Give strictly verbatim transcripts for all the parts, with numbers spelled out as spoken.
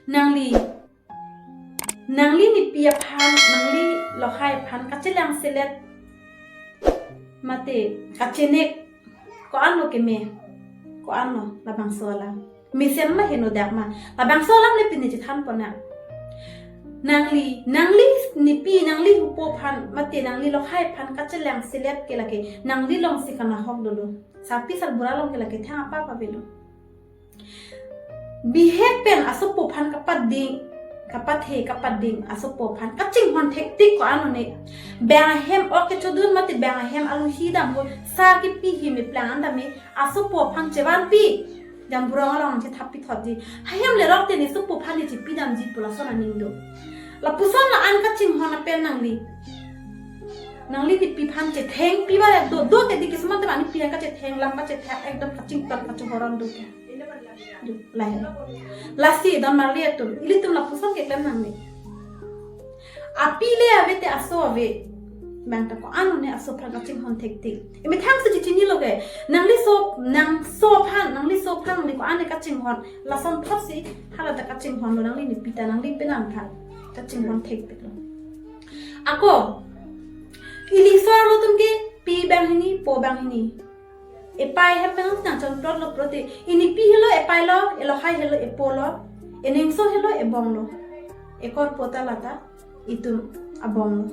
Nangli, nangli nipi aphan, nangli lohai aphan kachelang selet mate kachenek ko-anlo keme, ko-anlo labangso alam. Mesen ma heno dak ma, labangso alam le pini chethan pon nang. Nangli, nangli nipi, nangli hupo aphan mate nangli lohai aphan kachelang selet ke lake nangli alongsi kanahok dolo. Sarpi sarbura along ke lake thang apa apa avelo. Bihek pen asopo aphan kapading, kapathe, kapading asopo aphan kachinghon thektik ko-an ne. Bang ahem ok kechodun mate bang ahem aluhi dampo, sa kepi him eplang an tame asopo aphan chevanpi. Jambura along chethapi thotji. Hahem lerok te ne sopo aphan ne chepi damji pu lason aning do. Lapuson la-an kachinghon apen nangli, nangli nipi aphan chethengpi ba do, do te di kismat te mani pi aphan kachetheng, lam kachethak, ekdom kachington kachohoron do ke. Do, lahai. Lasi don marli atum, ilitum lapuson keklem nangne. Api le ave te aso ave. Bang ta ko-an ne aso aphan kachinghon thektik. Emethang si chechinilo ke. Nangli so, nangso aphan, nangli so aphan ne ko-an ne kachinghon. Lason thotsi hala ta kachinghonlo, nangli nipi ta, nangli penan aphan kachinghon thektiklo. Ako, ili so-arlo atum ke pi bang hini, po bang hini. Epei hem pen nangchonplotlo pulote, inipi helo epeilo, elohai helo epolo, eningso helo ebonglo, ekorpo ta lata itum abonglo.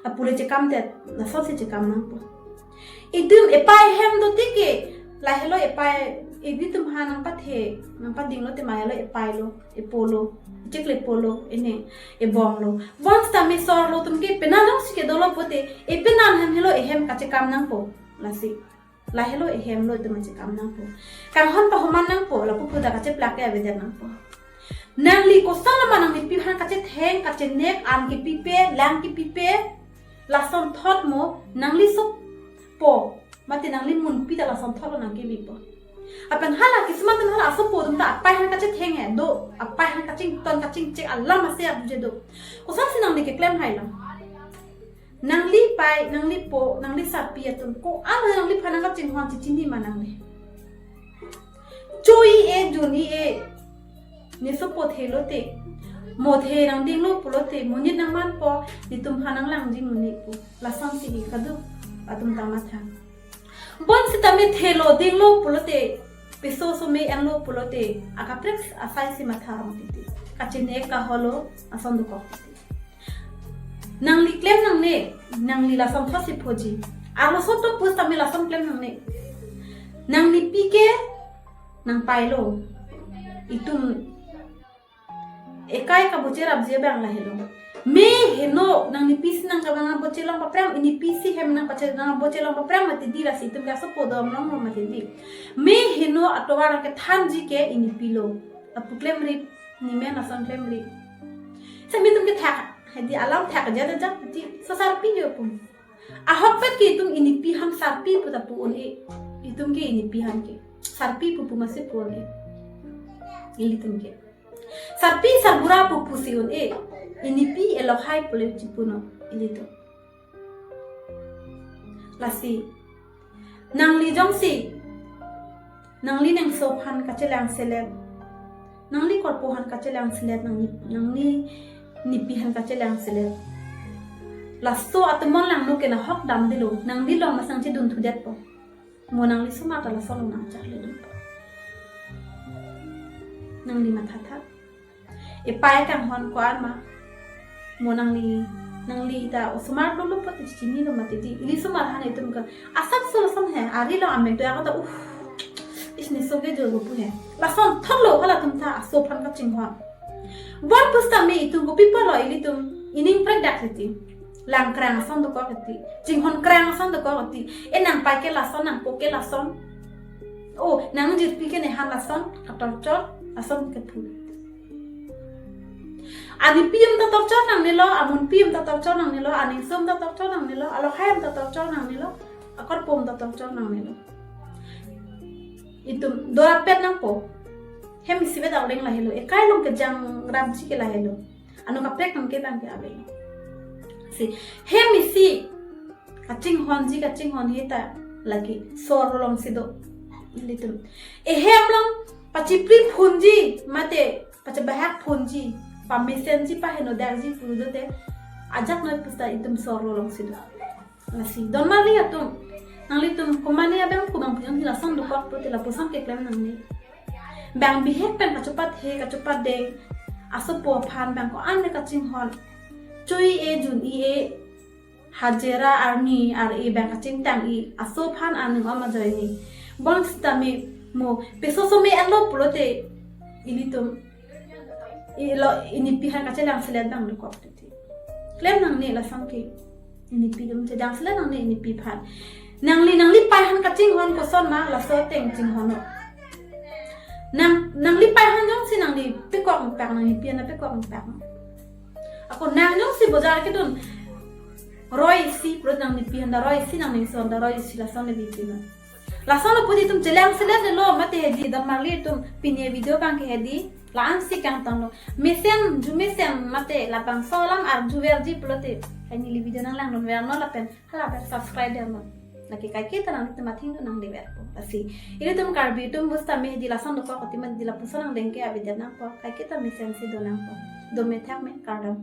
Apule chekam te, lasonsi chekam nangpo. Itum epei hem do tike, lahelo epei, itum ha nangpathe, nangpadinglo te ma helo epeilo, epolo, chikle polo, ene, ebonglo. Bonsita me so-arlo atum ke penan alongsi kedolo pulote, epenan hem helo ehem kachekam nangpo, lasi. Lahelo ehemlo itum kachekam nangpo. Kanghon pahoman nangpo, lapu pu ta kacheplak ke avedet nangpo. Nangli koson lama nangli nipi aphan kachetheng, kachenek, an kepipe, lang kepipe, lason thot mo, nangli sopo, mate nangli munpi ta lason thotlo nangkebipo. Lapen hala kismat atum hala asopo atum ta apei aphan kachetheng he do, apei aphan kachington kachingchek alam ase abuje do. Kosonsi nangli keklem hailo. Nangli pei, nangli po, nangli sarpi atum ko-an nangli aphan nangkachinghon chechini ma nangli. Cho-i-e, jun-i-e. Ne sopo thelo te, mo the nangdinglo pulote, monit nangmanpo, netum aphan nanglangji monit pu. Lasonsi kaduk atum ta matha. Bonsita me thelo dinglo pulote, peso so me enlo pulote, akaprek asai si matha ram titi. Kachenek kaholo ason dokok titi. Nangli klem nangne, nangli lason thotsi phoji. Arloso atum pusitame lason klem nangne. Nangnipi ke nangpeilo. Itum ekai kaboche rapji abang lahelo. Me heno nangnipisi nangkabang aboche long paprang, inipisi hem nangpache nang aboche long paprang mati di, lasi itum ke asopo dom longlo mati di. Me heno atovar nangkethanji ke inipilo. Lapu klemri, nemen lason klemri. Sami itum ke thak, hedi alam thak aja aja, hedi sasarpi jo pum. Ahokpet ke itum inipi aphan sarpi pu ta pu un-e. Itum ke inipi aphan ke sarpi pu pu masi pu un-e. Ilitum ke sarpi sarbura pu pusi un-e. Inipi elohai pule chipuno ilitum. Lasi nangli jongsi nangli ningso aphan kachelang selet, nangli korpo aphan kachelang selet, nangli, nangli nipi aphan kachelang selet, laso atum mon langno ke nahok damdelo, nangli along masang chedun thudetpo. Mo nangli osomar ta lason nangcharli dunpo. Nangli mathatha. Epei kanghon ko-an ma. Mo nangli, nangli ta osomar lolo pulote chinilo mati di. Ili osomar aphan itum ke asap solo som he. Ari lo amek do ako ta, uh. Isni soge jo pu he. Lason thotlo halatum ta aso aphan kachinghon. Bon pusitame itum kopi pulo ilitum ining prekdak titi. Lang krang ason dokok titi. Chinghon krang ason dokok titi. E nangpei ke lason, nangpo ke lason. O, nangjirpi ke nephan lason, katorchor, lason kephu. Anipi atum ta torchor nangnelo, amunpi atum ta torchor nangnelo, aningso atum ta torchor nangnelo, alohai atum ta torchor nangnelo, akorpo atum ta torchor nangnelo. Itum dorapet nangpo. Hem isi beda orang lahelo. Ekai along kejang rapji ke lahelo. Ano kaprek nangke bang ke avelo. Si, hem isi kachinghonji kachinghon he ta lake sor alongsi do. Ilitum. Ehem along pachipri phunji, mate pachebahak phunji, pamesenji, pahenodakji pulote ajak noi pusita itum sorlo alongsi do. Lasi donmarli atum, nanglitum komane abang kubang pion hi lason dokok pulote lapuson keklem nangne. Bang bihek pen kachopat he, kachopat deng asopo aphan bang ko-an le kachinghon. Cho-i-e, jun-i-e, hajira arni ar-e bang kachingtang-i aso aphan aning om ajoine. Bonsitame mo peso some alo pulote ilitum ilo inipi aphan kachelangselet bang dokok titi. Klem nangne lason ke. Inipi atum chelangselet nangne inipi aphan. Nangli, nanglipei aphan kachinghon koson ma, laso ateng chinghon non. Nang, nanglipei aphan jongsi nangli pekok ingpak, nangnipi aphan pekok ingpak. Ako nang jongsi bojar kedun roi isi pulote nangnipi aphan da roi isi, nangningso aphan da roi isi, lason le bipi non. Lason lo puji itum chelangselet lo, mate hedi donmarli atum pini video abang ke hedi la-ansi kangtanglo. Mesen, ju mesen mate labangso alam arjuverji pulote, hai neli video nanglangdunver non lapen hala ber subscribe der non. Lake kaiketa nanglitum athengno nangleverpo. Lasi ilitum Karbi atum pusitame hedi lason dokok atiman hedi lapuson angdeng ke avedet nangpo. Kaiketa mesensi do nangpo. Dome thakme, kardom.